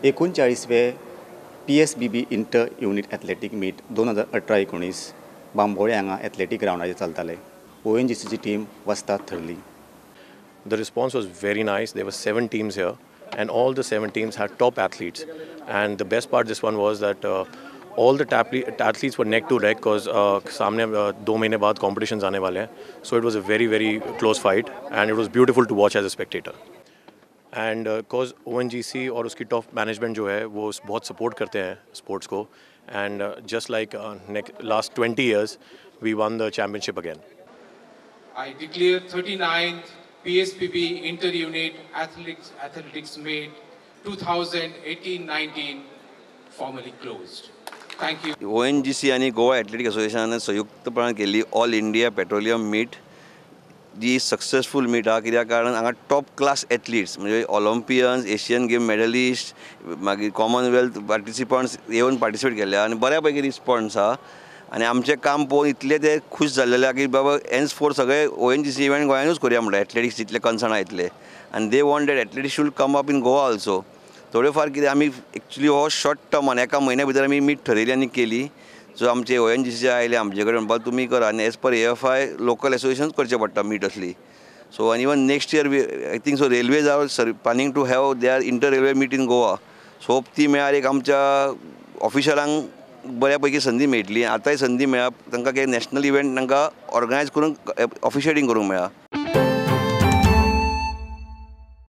39वे PSBB inter unit athletic meet 2018-19 Bambolim हांगा athletic ग्रावंडाचेर चलताले. ओएनजीसीची टीम वस्ताद थरली. The response was very nice. There were 7 teams here and all the 7 teams had top athletes. And the best part this one was that all the athletes were neck to neck because सामने 2 महीने बाद competitions आने वाले हैं. So it was a very, very close fight and it was beautiful to watch as a spectator. And because ONGC और उसकी top management जो है वो बहुत support करते हैं sports co. And just like last 20 years, we won the championship again. I declare 39th PSBB Inter-Unit Athletics Meet 2018-19 formally closed. Thank you. ONGC आणि Goa athletic असोसिएशनान संयुक्तपणान केल्ली all India petroleum मीट जी successful मीट आहा, कित्याक कारण हांगा टॉप क्लास एथलीट्स म्हणजे ऑलिम्पियन्स, Asian game medallist, मागीर Commonwealth participants येवन पार्टिसिपेट केल्ले आनी बऱ्या पैकी रिस्पॉन्स आहा. आनी आमचें काम पळोवन इतले ते खूश जाल्लेले आहा की बाबा एन्स फोर सगळे ONGC event गोंयानूच करुया म्हणटा, एथलेटिक्स जितले कन्सर्न आहा इतले. आनी they want that athletics should come up in Goa also. थोडे फार कितें आमी एक्चुली हो शॉर्ट टर्मान एका म्हयन्या भितर आमी मीट ठरयली आनी केली. सो आमचे ONGC आयले आमचे कडेन म्हणपाक तुमी करा आनी as per AFI local association करचें पडटा मीट असली. सो आनी even next year I think so railways are planning to have their inter railway meet in Goa. So hope ती मेळ्ळ्यार एक आमच्या ऑफिशलांक बऱ्या पैकी संदी मेळटली. आतांय संदी मेळ्ळा तांकां की नॅशनल इव्हेंट तांकां ऑर्गनायज करून ऑफिशिएटींग करूंक मेळ्ळा.